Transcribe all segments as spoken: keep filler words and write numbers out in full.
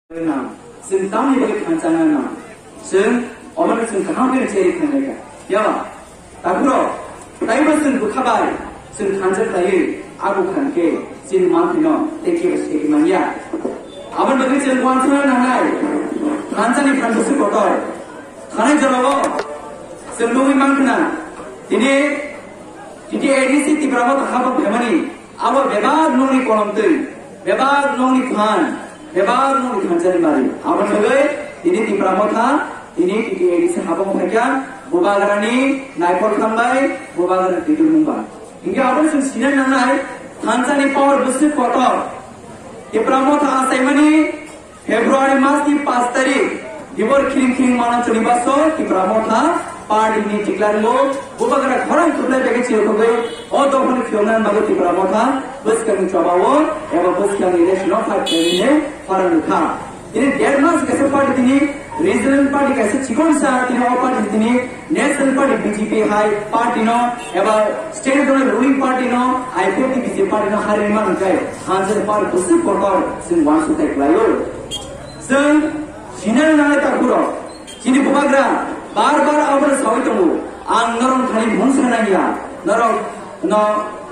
Nang, chwng tamni bagwi thansa nang nang. Chwng omono chwng kaham khe cheri khanai kha. Ya, takhuro, taibo chwng bwkha bai, chwng thansa khlaiwi, abo khan khe chini manthino tei kebo segi manya. Aboni bagwi chwng wansukna nangnai, thansani thansa se kotor. Thanai jorao chwng nugwi mankha na, tini T T A D C Tipra Motha habang phaimani, abo bebak nokni kolomtwi, bebak nokni phan, bebak nokni thansani mari. Aboni bagwi tini Tipra Motha, tini T T A D C habang phaikha, Bubagrani naikol thangbai, Bubagrani twiturmung bai. Hinkhe abo chwng sinai nangnai, thansani power bwswk kotor. Tipra Motha achaimani February mas ni paanch tarik, dibor khiring khiring mano chwni baso Tipra Motha party ni tiklango Bubagra khorang kwplai bege chirokogwi o dophani phiyokna bagwi Tipra Motha bwskangni chobao eba bwskangni election o fight khlainani khorang wngkha. Tini der mas kaisa party tini regional party kaisa chikon sa tini o party tini National Party B J P hai party no eba state level ruling party no I P F T B J P party no hari ma hwnkhai hanjani par bwswk kotor chwng wansuk tai khlaio. Chwng sinai nangnai takhuro chini Bubagra bar bar abono sawi tongo, ang norok thani mung sanai ya, norok no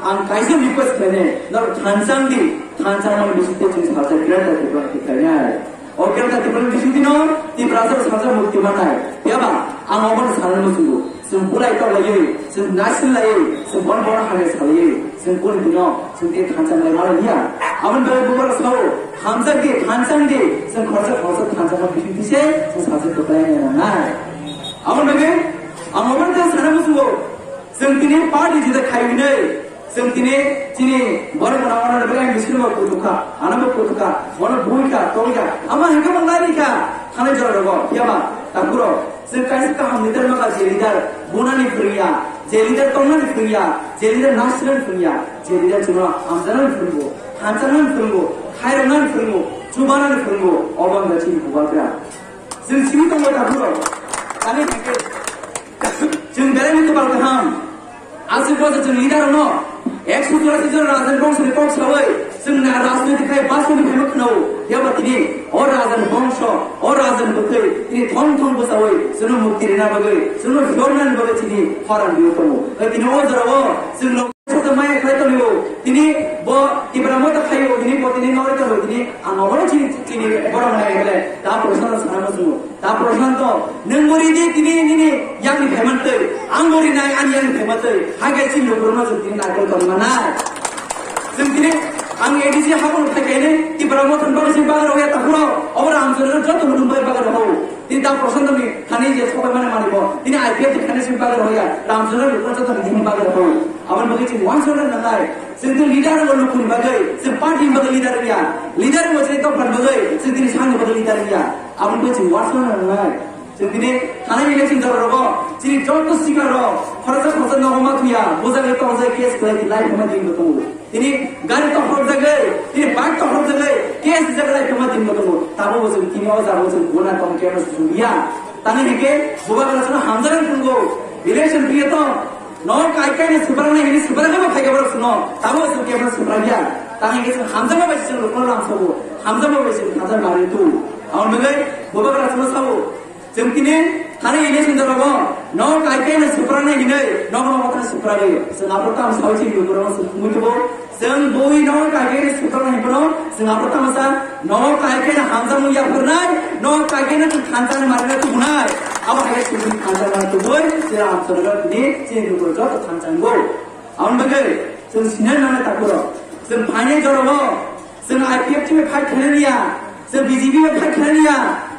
ang kaisa request khlainai, norok thanchang di, thanchang mani bisingtwi chwng salsa greater Tripura khe khlainai. O Greater Tipraland bisingtwino Tiprasa salsa mukti manai. Phiya ba, ang obono sanani muchungo. Chwng bulai toklaiwi, chwng naising laiwi, chwng bon bon hamya salaiwi, chwng kuni dino, chwng tei thansa lai mano hiya. Aboni bagwi bubar sao, hamjak di, thansa di, chwng khoroksa khoroksa thansa ma bisingtwi se, chwng salsa kwplai nai nangnai. Aboni bagwi, ang obono tei sanani muchungo. Chwng tini party juda khai hwnwi, chwng tini chini borok rok ano bagwi ang bisingo kutukha, ano bo kutukha, bono buikha, tongkha, ama hwnkhe bo nairikha, thanai jora rogo, phiya ba, takhuro, chwng kaisa kaham leader nokha, je leader bunani phwrwngya, je leader tongnani phwrwngya, je leader nasirani phwrwngya, je leader chwngno hamjaknani phwrwngo, thanchaknani phwrwngo, khairoknani phwrwngo, chubanani phwrwngo, obo wngkha chini bubagra. Chwng simi tongo takhuro, tani hwnkhe, chwng belai no kwbal kaham. Aswk bo chwng leader no ekso churasi jon Rajan bongso ni kok sawi chwng na rajniti khai basoni phai khwnao. Yaba tini o Rajan bongso, o Rajan bwkhwi tini thong thong bwsawi chwngno mukti rina bagwi, chwngno phiyoknani bagwi chini khorang biyo tongo. Tini o jorao chwngno maya khlai tongo. Tini bo Tipra Motha khaio, tini bo tini nori tongo, tini ang obono chini, chini borok maya khlai ta proshno sana muchungo. Ta Prashanto, nwng bo ridi tini nini yakni phaimantwi, ang bo rinai ani yakni phaimantwi, hai khe chini lukurokno chwng tini naikol tongwi mannai. Chwng tini ang A D C haphano phai khainwi Tipra Mothani bagwi chini bagwi rwya takhuro, obo Ramchandra joto lukurokni bagwi bagwi rwo. Tini ta Prashantoni thani je sobai mani mani bo, tini I P F ni thani chini bagwi rwya, Ramchandra lukurok joto tini bagwi rwo. Aboni bagwi chini wansukna nangnai. Chwng tini leader bo lukuni bagwi, chwng party ni bagwi leader wngya. Leader bo chini tongphani bagwi, chwng tini sakni bagwi leader wngya. Aboni bagwi chwng wansukna nangnai. Chwng tini thanai election jora rogo, chini joto sikla rok, khoroksa khoroksa nogo ma thuya, bujagwi tokjagwi case khlai tini life ma din bo tongo. Tini gari tokhorok jagwi, tini bike tokhorok jagwi, case rijak life ma din bo tongo. Tabo bo chwng tini o jaga o chwng guna tong khe no sumya. Tani hike bubagra chwng hamjaran phungo, election priya to. No kai kai ni sibrak nai hini sibrak nai bo khai borok suno. Tamo sung kebra sibrak ya. Tang hini sung hamjama bai sung rukno lang sobo. Hamjama bai sung hamjama mari tu. Aun megai boba kara suno sabo. Chwng tini thani hini sung jaro bo. No kai kai ni sibrak nai hini. No no kata sibrak nai. Sung apor tam sao chi rukno sung mutu bo. Chwng bui no kai kai ni sibrak nai bono. Sung apor tam sa. No kai kai ni hamjama ya pernai. No kai kai ni thansa ni mari tu bunai. Abo hai chwng thansa mari tu boi. Sira amsor ni chini rukno joto thansa ni bo. Aboni bagwi chwng sinai nangnai takhuro. Chwng phainai jorao chwng I P F T bai fight khlainai ya, chwng B J P bai fight khlainai ya,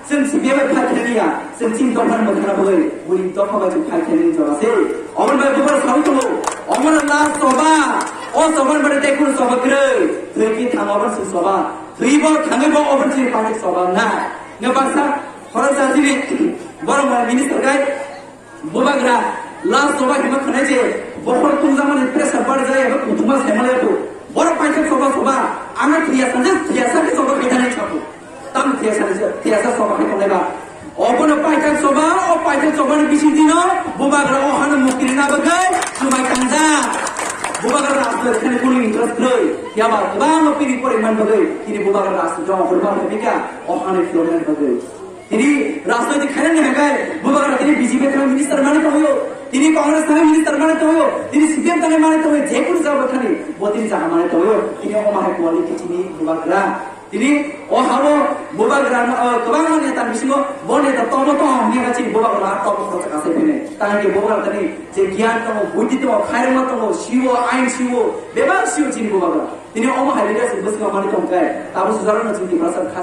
chwng C P I bai fight khlainai ya, chwng chini dophani mwkhana bagwi buini dopha bai chwng fight khlainai jora se. Aboni bagwi bubar sawi tongo. Omono last soba, o sobani bagwi tei kunu soba kwrwi. Thwi ki thang obo chwng soba. Thwi bo thangwi bo obo chini party soba na. Nge baksa khoroksa chini borok minister kai Bubagra, last soba hima khanai je, bokhor tungjakmani pressure bar jaya, eba kuthuma saimale bo. Borok paithak soba soba, ano thiyasa je, thiyasa ke soba khaitani chapu. Tam thiyasa je, thiyasa soba khai tongnai ba. Obono paithak soba, o paithak sobani bisingtwino, bubagra o hano mukti rina bagwi, swmai tangjak. Bubagra rajnoitik khani kunu interest kwrwi, yaba kwbangma pini pore man bagwi, tini bubagra rajnoitik joma kwrwma khaika, o hani filmni bagwi. Tini rajnoitik khainani hwnkhe bubagra tini B J P thani minister mani tongyo, tini Congress thani minister mani tongyo, tini C P M thani mani tongyo, je kunu jaga thani bo tini jaga mani tongyo, tini omo hai quality tini bubagra. Tini o habo bubagra no, o kwbangma neta bisingo bo neta tomo tong hwnwi kha chini bubagra tomo khoroksa kasai phine. Tang ke bubagra tani je giyan tongo, buddhi tongo, khairokma tongo, siwo, ain siwo, bebak siwo chini bubagra. Tini omo hai leadership bwskango mani tong khe, tabo sujarono chini Tiprasa kha